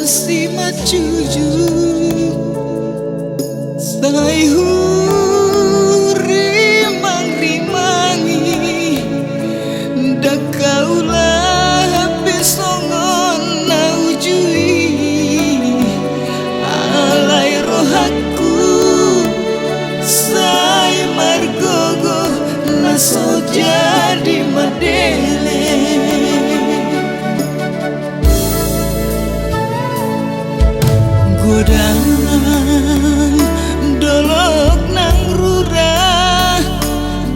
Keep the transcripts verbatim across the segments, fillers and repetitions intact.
Simanjujung sai hurimangrimangi, ndang kaula pe songon na uju i. Alai rohangku sai margogo na so jadi mandele. Godang dolok nang rura,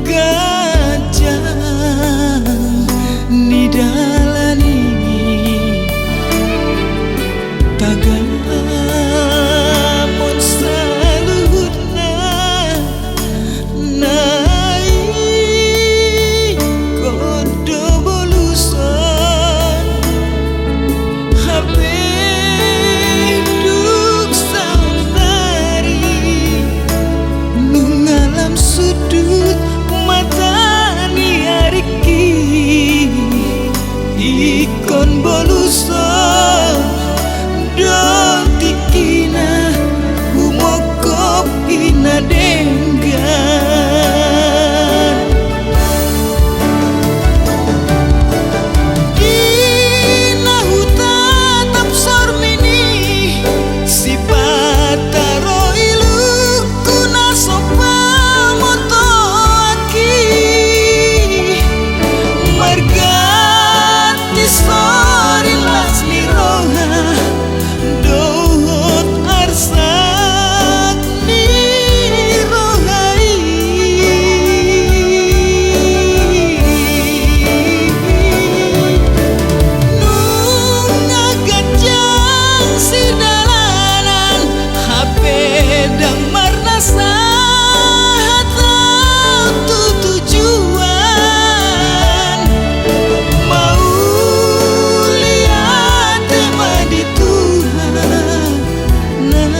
ganjang ni dalan i, tagamon saluhutna. Na ingkon do boluson, hape dung saonari, nunga lam sundut mata ni aringki. Ingkon boluson do tingkina, humongkop i na denggan. Di na hutatap sormin i, sipata ro ilungku na so pamotoan i, marganti sorin las ni roha dohot arsak ni roha i. Nunga ganjang sidalanan, hape ndang marnasa hatau tu tujuan. Mauliate ma di Tuhan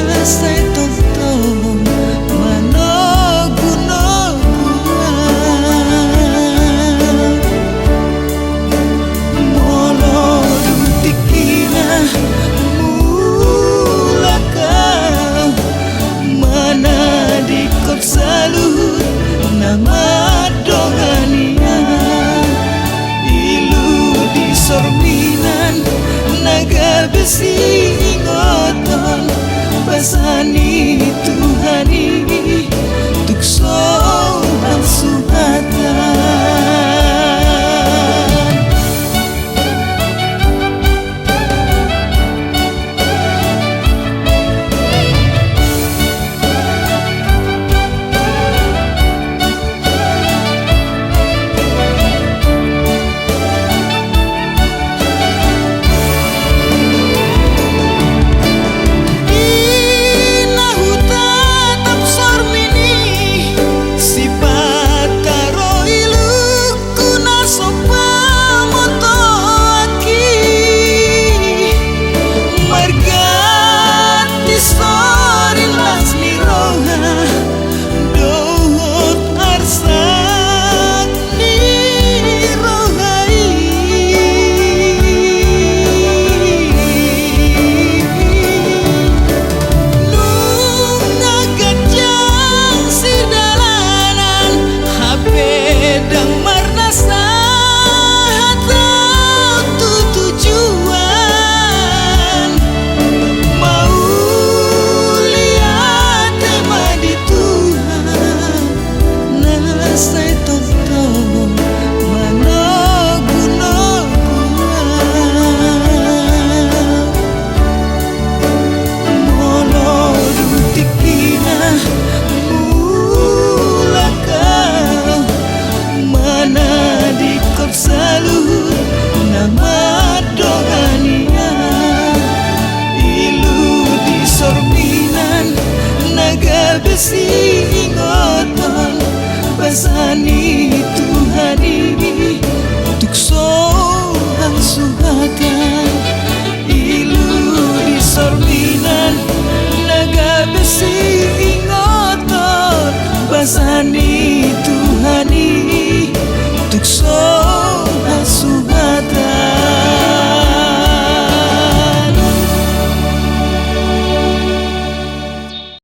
na sai tongtong manogunogu au. Molo dung tingkina mulak au manadingkon saluhut na mandongani au, ilu di sorminan na gabe siingoton basa ni Tuhan i, tung so hasuhatan. Di na hutatap sormin i, sipata ro ilungku na so pamotoan i, marganti sorin las ni roha dohot arsak ni roha i. Nunga ganjang sidalanan, hape ndang marnasa hatau tu tujuan. Mauliate ma di Tuhan na sai tongtong manogunogu au. Molo dung tingkina mulak au manadingkon saluhut na mandongani au, ilu di sorminan na gabe siingoton basa ni Tuhan i, tung so hasuhatan. Ilu di sorminan na gabe siingoton basa ni Tuhan i, tung so